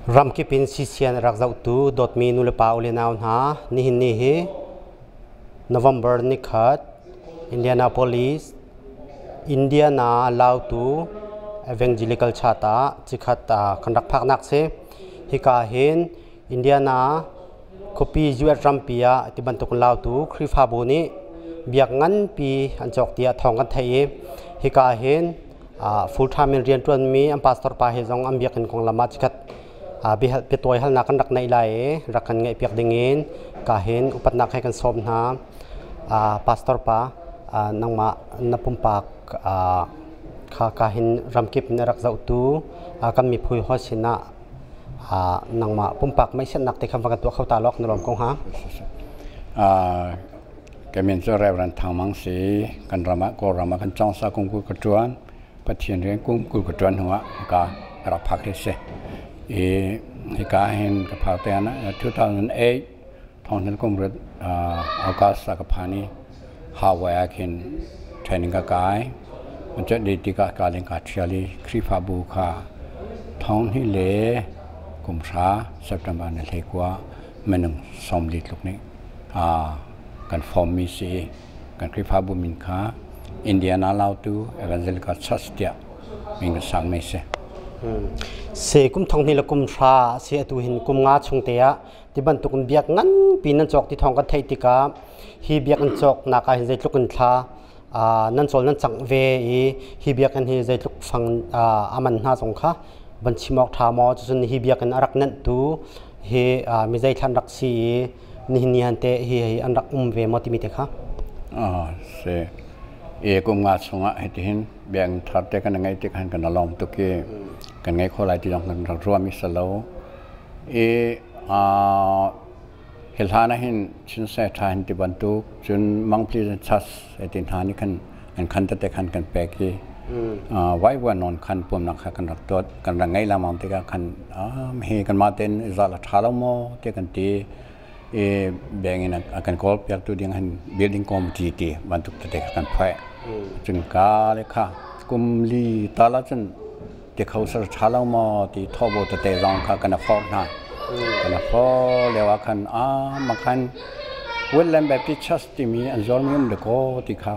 Ramkip in CCN a rak zohtu dawtmi nulepa u le nau hna, nihin ni hi November nikhat Indianapolis, Indiana Lautu Evangelical Church ah cikhat kan rak phaknak si. Hika hin Indiana khuapi US rampi ah ti bantuk Lautu Khrihfabu nih biak nganpi an cawk tiah thawng kan theih i hika hin full time in rianṭuanmi an pastor pa he zong an biakinn konglam ah cikhat biatawi halnak kan rak neih lai i rak kan ngaihpiak dingin ka hin upatnak he kan sawm hna. Pastor pa, nangmah na pumpak kha ka hin ramkip na rak zohtu kan miphui hawi sinah nangmah pumpak meihsiatnak te kha va kan tuah kho ta lawk na lawm ko hnga? Ka min cu Reverend Thang Mang si. Kan ram ah Kawlram ah kan cawngsa kungkul ka ṭuan. Pathian rian kungkul ka ṭuan hnu ah hika ka rak phak hi si. I hika hin ka phak te ah 2008 thawngthan kum rit August ah ka phan i Hawaii ah khin training ka kai. Cun tikah ka ling ka ṭhial i Khrihfabu kha thong hnih le kum hra September ni 19 minung 40 tluk nih kan form mi si. Kan Khrihfabu min kha Indiana Lautu Evangelical Church tiah min kan sang mi si. Se kum thong hnih le kum hra si atu hin kum nga chung te ah ti bantuk in biak nganpi nan cawk ti thong kan theih tikah hi biak an cawk nak ah hin zeitluk in thla nan cawl nan cangh ve i hi biakinn hi zeitluk fang aman hna zong kha van chim awk ṭha maw? Cucun hi biakinn a rak nenhtu hi mi zeithlan rak si i nihin ni han te hi hi an rak um ve maw timi te kha? Si e kum nga chungah hitihin biakinn thar te kan ngei tik han kan lawm tuk i kan ngei kho lai ti zong kan rak ruami salo i Hi hlan ah hin Chinse ṭha hin ti bantuk cun Mang Pleasant Church ti hna nih khan an khan tete khan kan pek i vaivuan nawn khan pumnak kha kan rak tuat kan rak ngei lengmang tikah khan hi kanmah tein zal a ṭha lo maw ti kan ti i bank in a kan kawl piaktu ding hin building committee ti bantuk tete kha kan phuah. Cun ka le kha kum li tal ahcun ti kho sar ṭha lo maw ti thawbo tete zong kha kan forh hna. Kan forh lio ah khan a makhan Woodland Baptist Church timi an zuarmi um dekaw ti kha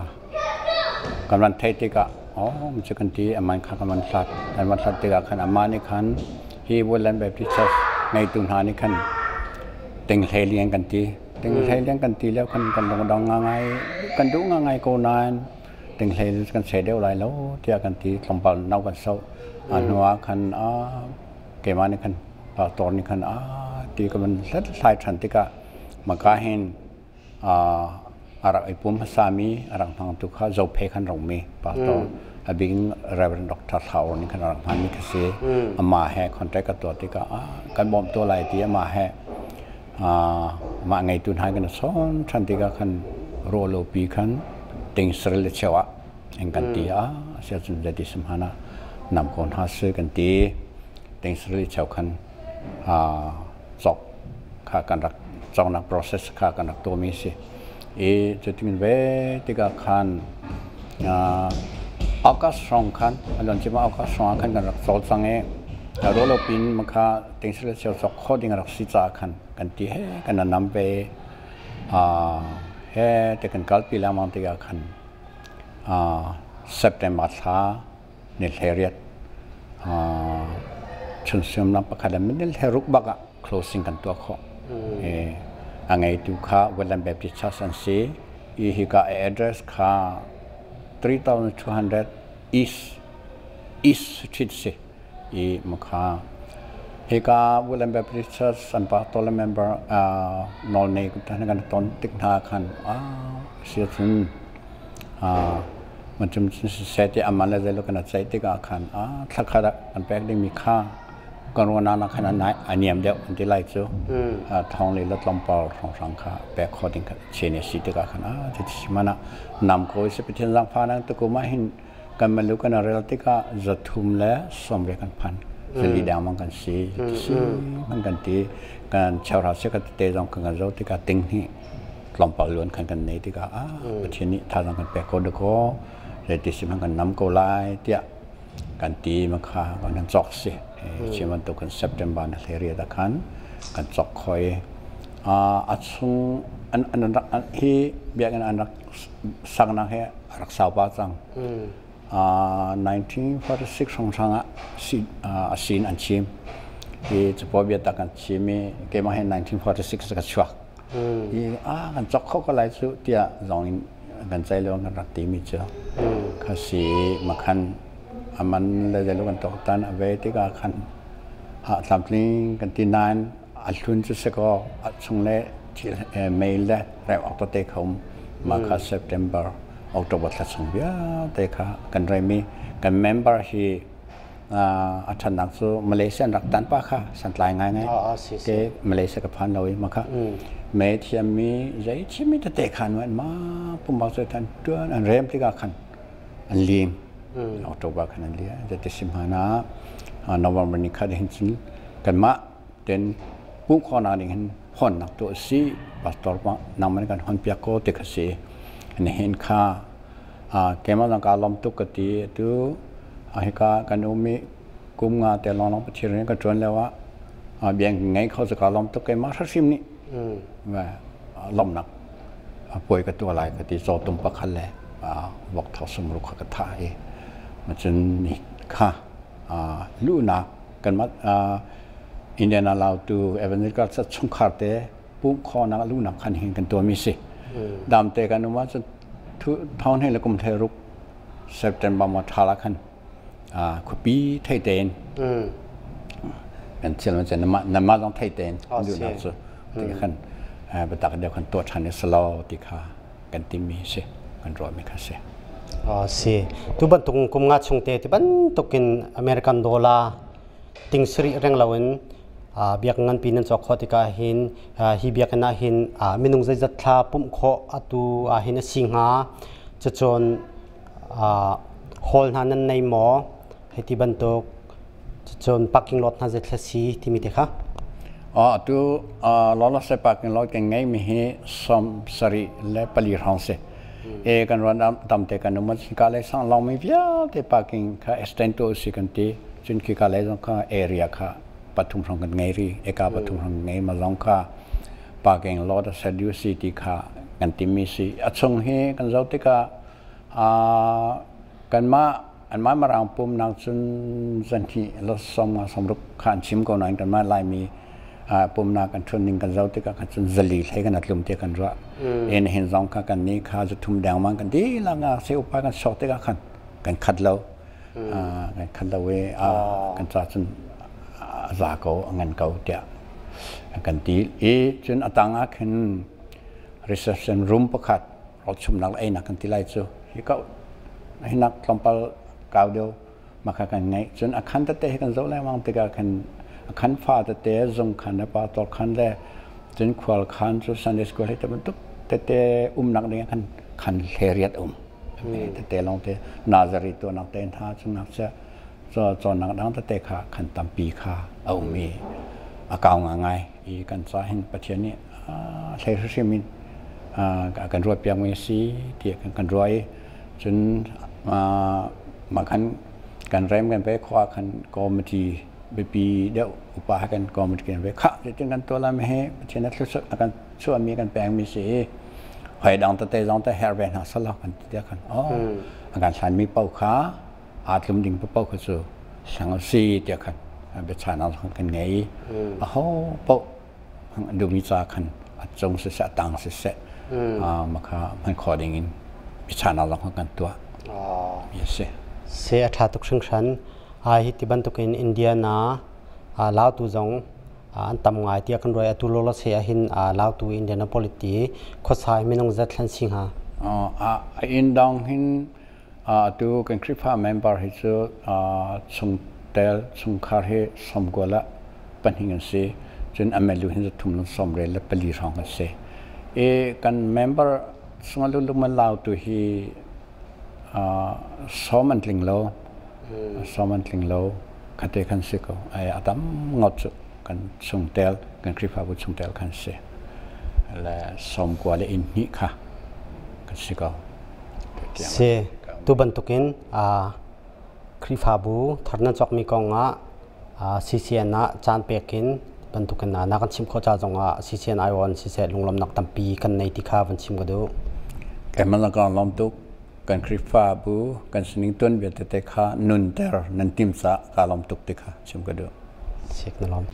kan van theih tikah oh cu kan ti aman kha kan van hlat. Kan van hlat tikah khan amah nih khan hi Woodland Baptist Church ngeitu hna nih khan ting hlei lian kan ti. Ting hlei lian kan ti lio khan kan lungdong ngai kan duh ngai ko nain Tinghlei kan seh deuh lai lo tiah kan ti. Tlawmpal no kan soh. A hnu ah khan keimah nih khan pastor nih khan ti ka van hlathlai ṭhan tikah maka hin a rak i pum hmasami a rak hmangtu kha Zophe khan rongmi pastor a bik in Reverend Dr. Thla nih khan a rak hmanmi kha si. Amah he contact ka tuah tikah kan bawmh tuah lai ti amah he mah ngeitu hna kan sawn ṭhan tikah khan rawlopi khan ting saril le cheu ah an kan ti a sia cun zeiti samhan ah nam ko hna si kan ti. Ting saril le cheu khan cawk kha kan rak cawknak process kha kan rak tuahmi si i cutin ve tikah khan August hrawng khan alon cima August hrawng ah khan kan rak cawlcang i rawlopi in makha ting saril le cheu cawk khawh ding a rak si caah khan kan ti he kan nam ve he te kan kalpi lengmang tikah khan September thla ni 18 chun suimilam pakhat le minute 16 bak ah closing kan tuah khawh. A ngeitu kha Woodland Baptist Church an si i hika address kha 3200 East East Street si. I mukha hika Woodland Baptist Church an pastor le member nawl nei kan ton tik hna khan sia cun macum se ti aman le zelo kan chai tikah khan thlakhat ah kan pek dingmi kha kan ruana na khan a niam deuh an ti lai cu thong le la tlawmpal hrawnghrang kha pek kho ding kha chen si tikah khan a ti mana nam ko se Pathian zangfa nang tukum ah hin Kan malu kan rel tikah 390 kan phan. Zali dengmang kan si. Si man kan ti. Kan cheuhra se ka te zong kan kan zo tikah ting hi tlawmpal luan khan kan nei tikah ah Pathian nih thazaang kan pek ko dakaw. Zeiti si man kan nam ko lai tiah kan ti ma kha kan cawk si. Chim bantuk kan September na hlei riat ah khan kan cawk kho i a chung an an rak hi biakinn an rak saknak hi a rak sau pah cang. 1946 hrawnghrang ah a sin an chim. Hi capo biatak kan chim i keimah hi 1946 ka chuak. I a kan cawk kho ko lai cu tiah zong in kan cei lo kan rak timi cu kha si makhan aman le zeilo kan tok tan a ve tikah khan ha tlamtling kan ti nain a hlun cu si kaw a chung le mail le rem awk te kha um ma kha September October thla chung vialte kha kan rem i kan member hi a ṭhatnak cu Malaysia an rak tan pa kha santlai ngaingai ke Malaysia ka phan lo i ma kha me thiammi zei thiammi tete khan ma pumpak cu tan tuan an rem tikah khan an lim October khan an lia zati simhana November ni khat hin cun kanmah ten pum khawhnak ding hin honnak tu a si pastor pa nangman kan hon piak ko ti kha si nihin kha keimah zong kaa lawm tuk ka ti atu hika kan um i kum nga te lawnglawng Pathian rian ka ṭuan lio ah biang ngei kho cu kaa lawm tuk keimah hrimhrim nih lawmhnak puai ka tuah lai ka ti cawtum pakhat le vok thau sumruk kha ka thah i cun ni kha luhnak kanmah Indiana Lautu Evangelical Church chungkhar te pumh khawhnak luhnak khan hin kan tuahmi si. Damte kan um ahcun thong he le kum thei ruk September ma tha la khan khuapi thei tein kan thil man nama nama zong thei tein luhnak cu ti khan biatak deuh khan tuah ṭhan i salo ti kha kan timi si kan ruahmi kha si. Si tu bantuk kum nga chung te ti bantukin American dollar ting sarih reng loin biak nganpi nan cawk khawh tikah hin hi biakinn ah hin minung zeizat thla pumh khawh atu ah hin a si hnga cucun hall hna nan nei maw hei ti bantuk cucun parking lot hna zeithla si timi te kha? Atu Lawlase parking lot kan ngeimi hi 74 hrawng si. E kan ruan tamte kan um ka le sang lawngmi vialte parking kha extend to si kan ti. Cun khi ka le zong kha area kha pathum hrawng kan ngei ri. Eka pathum hrawng ngei ma zong kha parking lot a set si ti kha kan timi si. A chung hi kan zoh tikah kanmah anmah Mirang pumnak cun zanhnih le sawmnga sawmruk kha an chim ko nain kanmah Laimi pumnak kan ṭhun ning kan zoh tikah khan cun 400 hlei kan tlum ti kan ruah. En hin zong kha kan nih kha 300 dengmang kan dihlak ah se upa kan sok tikah khan kan khat lo. Kan khat lo i kan ca cun a za ko, a ngan ko tiah kan ti. I cun a tang ah khin reception room pakhat rawlchumnak le einak kan ti lai cu hi ko hinak tlawmpal kau deuh maka kan ngeih cun a khan tete hi kan zoh lengmang tikah khan a khan fa tete zung khan le pastor khan le cun khual khan cu Sunday school hi te bantuk tete umnak ding khan khan hleriat um tete lawng te Nazari tuahnak te hna chungnak che cawnnak dang tete kha khan tampi kha a um i a kau ngai i kan ca hin Pathian nih hlei hrim in kan ruat piakmi a si tiah kan ruah i cun mah khan kan rem kan pe khua khan committee biapi deuh upa kan committee kan ve khah zeitin kan tuah lai he Pathian a thluachuah a kan chuahmi kan pekmi si i hoi dang tete zong te herh ve hna selaw kan ti tiah khan oh a kan hlanmi paoh kha aa tlum ding paoh kha cu sang a si tiah khan biachahnak kan ngei i aho paoh duhmi ca khan a cung siseh a tang siseh maka hman khawh ding in biachahnak zong kan tuah mi a si. Se a ṭha tuk hringhran. Hi ti bantukin Indiana Lautu zong an tam ngai tiah kan ruai atu lolo se ahhin Lautu Indianapolis ti khuasai minung zat thlan si hnga. A inn dong hin atu kan Khrihfa member hi cu chungtel chungkhar hi 92 an si. Cun a melu hin 394 hrawng an si. I kan member chungah lulung Lautu hi sawm an tling lo. Sawm an tling lo. Khate kan si ko. Ai a tam ngot cu kan chungtel kan Khrihfabu chungtel kan si. Le 90 le inn hnih kha kan si ko. Si, tu bantukin Khrihfabu thar nan cawkmi kong ah CCN ah caan pek in bantukin na kan chim khawh ca zongah CCN aiawh siseh lunglawmhnak tampi kan nei ti kha van chim ka duh. Keimah zong kaa lawm tuk. Kan Khrihfabu kan sining tuanbia tete kha nunter nan tim caah kaa lawm tuk ti kha chim ka duh. Sik na lawm.